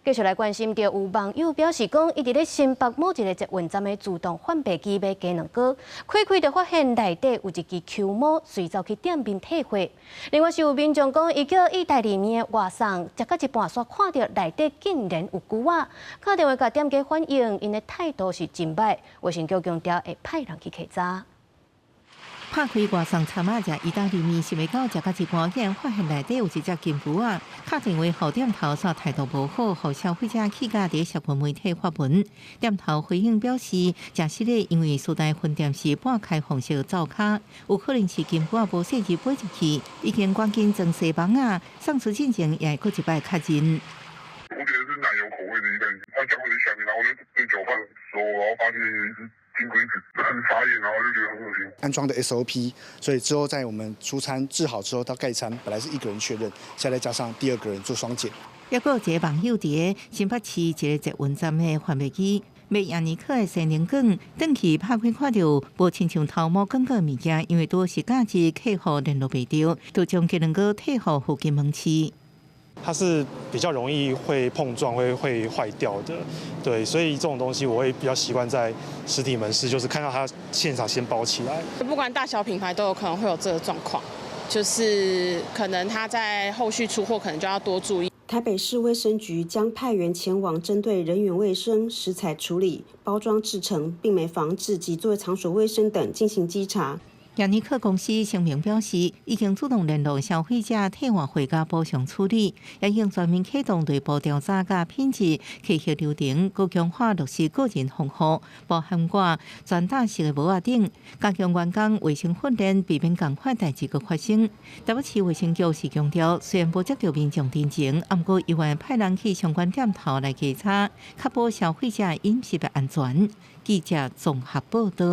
繼續來關心著，有網友表示講，伊佇咧新北某一個捷運站的自動販賣機買雞卵糕，開開就發現內底有一支球魔隨走去店面退貨。另外是有民眾講，伊叫意大利麵的外送，食到一半煞看著內底竟然有龜仔，敲電話共店家反映，𪜶的態度是真䆀，衛生局強調會派人去稽查。拍開外送餐仔食意大利麵，想袂到食到一半，竟然發現內底有一隻金龜仔。敲電話予店頭，煞態度無好，予消費者氣甲佇社群媒體發文。店頭回應表示，誠實的，因為蘇台分店是半開放式灶跤，有可能是金龜仔無細膩飛入去，已經趕緊裝紗網仔，送出進前也會閣一擺確認。我點的是奶油口味的意大利麵，它醬會在下面，然後我就在攪拌的時候，然後發現有一隻金龜子，很傻眼，然後就覺得很惡心。安裝的 SOP，所以之後在我們出餐製好之後到蓋餐，本來是一個人確認，現在加上第二個人做雙檢。抑閣有一個網友佇新北市一個捷運站的販賣機買亞尼克的鮮奶卷，轉去拍開看著無親像頭毛廣告物件，因為拄是假日客戶聯絡袂著，就將雞卵糕退予附近門市。它是比較容易會碰撞、會壞掉的，對，所以這種東西我會比較習慣在實體門市，就是看到它現場先包起來。不管大小品牌都有可能會有這個狀況，就是可能他在後續出貨可能就要多注意。台北市衛生局將派員前往，針對人員衛生、食材處理、包裝製程、病媒防治及作業場所衛生等進行稽查。亞尼克公司聲明表示，已經主動聯絡消費者退換貨佮補償處理，也已經全面啟動內部調查佮品質稽核流程，閣強化落實個人防護，包含掛全罩式的帽仔等，加強員工衛生訓練，避免仝款代誌閣發生。台北市衛生局是強調，雖然無接著民眾陳情，毋過猶原派人去相關店頭來稽查，確保消費者飲食的安全。記者綜合報道。